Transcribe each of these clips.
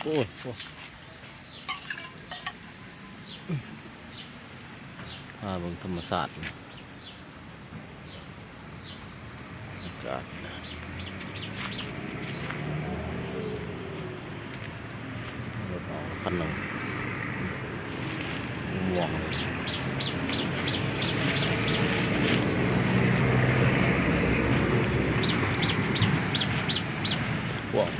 ໂອ້ຍ ໂອ້ຍ ພາເບິ່ງທຳມະຊາດ ອາກາດ ລົດອອກຄັນໜຶ່ງ ມ່ວງ ພວກ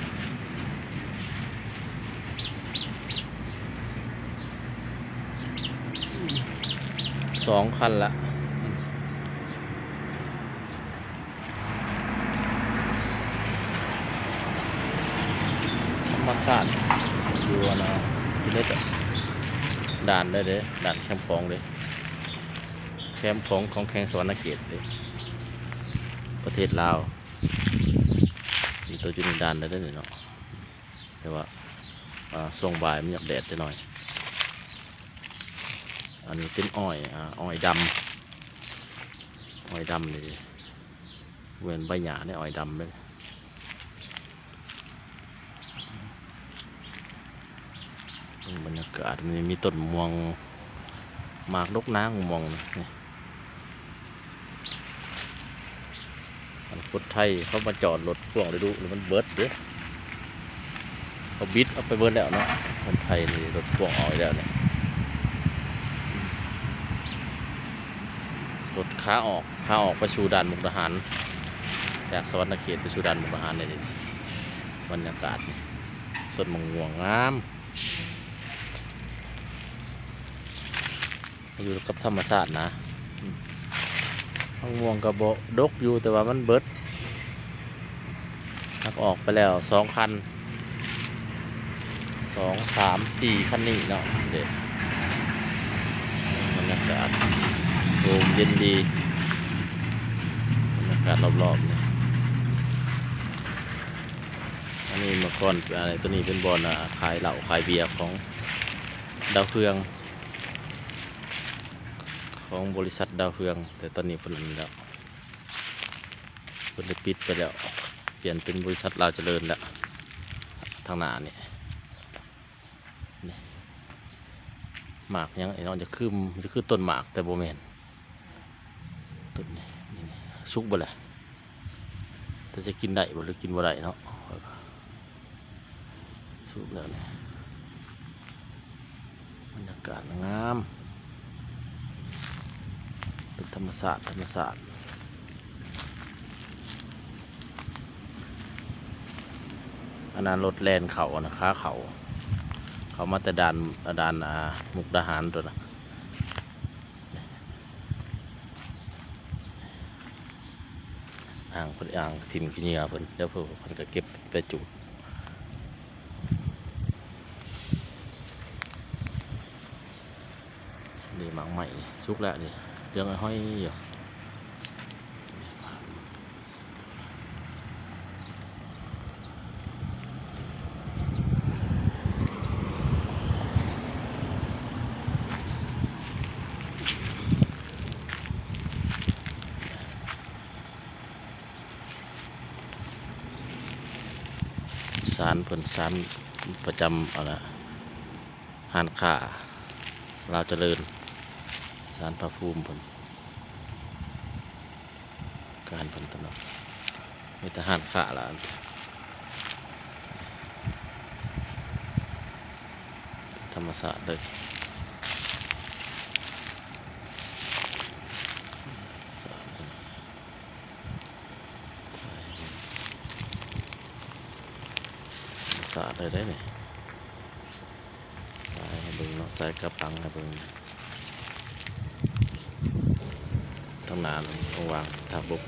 ສອງຄັນລະ ທຳມະຊາດ ຢູ່ອັນນ່າ ຢູ່ໃນດ່ານເດ້ ດ່ານແຄມຂອງເດ້ ແຄມຂອງ ຂອງແຂວງສະຫວັນນະເຂດເດ້ ປະເທດລາວ ມີຕົວຢູ່ໃນດ່ານໄດ້ເດ້ນີ້ເນາະ ແຕ່ວ່າ ອ່າ ຊ່ວງບ່າຍມັນຢາກແດດຈັກໜ້ອຍ. ອັນນີ້ເປັນອ້ອຍ ອ່າ ອ້ອຍດຳ ອ້ອຍດຳນີ້ ແມ່ນໃບຫຍ້າໃນອ້ອຍດຳເດ້. ເບິ່ງບັນຍາກາດ ມີ ມີຕົ້ນມ່ວງ ໝາກດົກນາ ມ່ວງນີ້. ອັນຄົນໄທເຂົາມາຈອດລົດຊ່ວງລະດູນີ້ມັນເບິດເດ້ ເຂົາບິດອອກໄປເບິດແລ້ວເນາະ. ຄົນໄທນີ້ລົດພວງອອກແລ້ວນີ້ ລົດຂາອອກ ຂາອອກໄປສູ່ດ່ານມຸກດາຫານ ຈາກສະຫວັນນະເຂດໄປສູ່ດ່ານມຸກດາຫານນີ້. ບັນຍາກາດ ຕົ້ນໝາກມ່ວງງາມ ຢູ່ກັບທຳມະຊາດນະ. ອືມ ໝາກມ່ວງກໍບໍ່ດົກຢູ່ ແຕ່ວ່າມັນເບິດ ຫັກອອກໄປແລ້ວສອງຄັນ ສອງ ສາມ ສີ່ ຄັນນີ້ເນາະ. ເດ້ ບັນຍາກາດໂຮມເຢັນດີ ບັນຍາກາດລອບໆນີ້. ອັນນີ້ເມື່ອກ່ອນ ອາ ຕົວນີ້ເປັນບ່ອນ ອາ ຂາຍເຫຼົ້າຂາຍເບຍຂອງດາວເຮືອງ ຂອງບໍລິສັດດາວເຮືອງ ແຕ່ຕອນນີ້ເພິ່ນອັນນີ້ແລ້ວ ເພິ່ນໄດ້ປິດໄປແລ້ວ ປ່ຽນເປັນບໍລິສັດລາວຈະເລີນແລ້ວ. ທາງໜ້ານີ້ ນີ້ ໝາກຫຍັງ ໄອ້ນ້ອງ ຈະຄື ຈະຄືຕົ້ນໝາກ ແຕ່ບໍ່ແມ່ນ ຕົ້ນນີ້ ນີ້ ສຸກເບິດແລ້ວ. ແຕ່ຈະກິນໄດ້ບໍ່ ຫຼືກິນບໍ່ໄດ້ເນາະ ສຸກແລ້ວນີ້. ບັນຍາກາດງາມ ເປັນທຳມະຊາດ ທຳມະຊາດ. ອັນນັ້ນລົດແລ່ນເຂົ້າ ອັນນັ້ນຂາເຂົ້າ ເຂົ້າມາແຕ່ດ່ານ ດ່ານ ອ່າ ມຸກດາຫານໂຕນະ. ອ່າງເພິ່ນ ອ່າງຖິ້ມຂີ້ເຫຍື້ອເພິ່ນ ດຽວເພິ່ນ ເພິ່ນກໍເກັບໄປຈູດ. ນີ້ໝາກໄມ້ສຸກແລ້ວນີ້ ເຫຼືອງຫ້ອຍໆຢູ່. ສານເພິ່ນ ສານປະຈຳ ອັນນ່າ ຮ້ານຄ້າລາວຈະເລີນ ສານພະພູມເພິ່ນ ການເພິ່ນຕະໜອກ ມີແຕ່ຮ້ານຄ້າລະ ທຳມະຊາດເລີຍ ສາດ ສາດເລີຍເດ້ນີ້. ສາຍໃຫ້ເບິ່ງເນາະ ສາຍກະປັງໃຫ້ເບິ່ງ ທາງໜ້າລະຫວ່າງທາງບົກ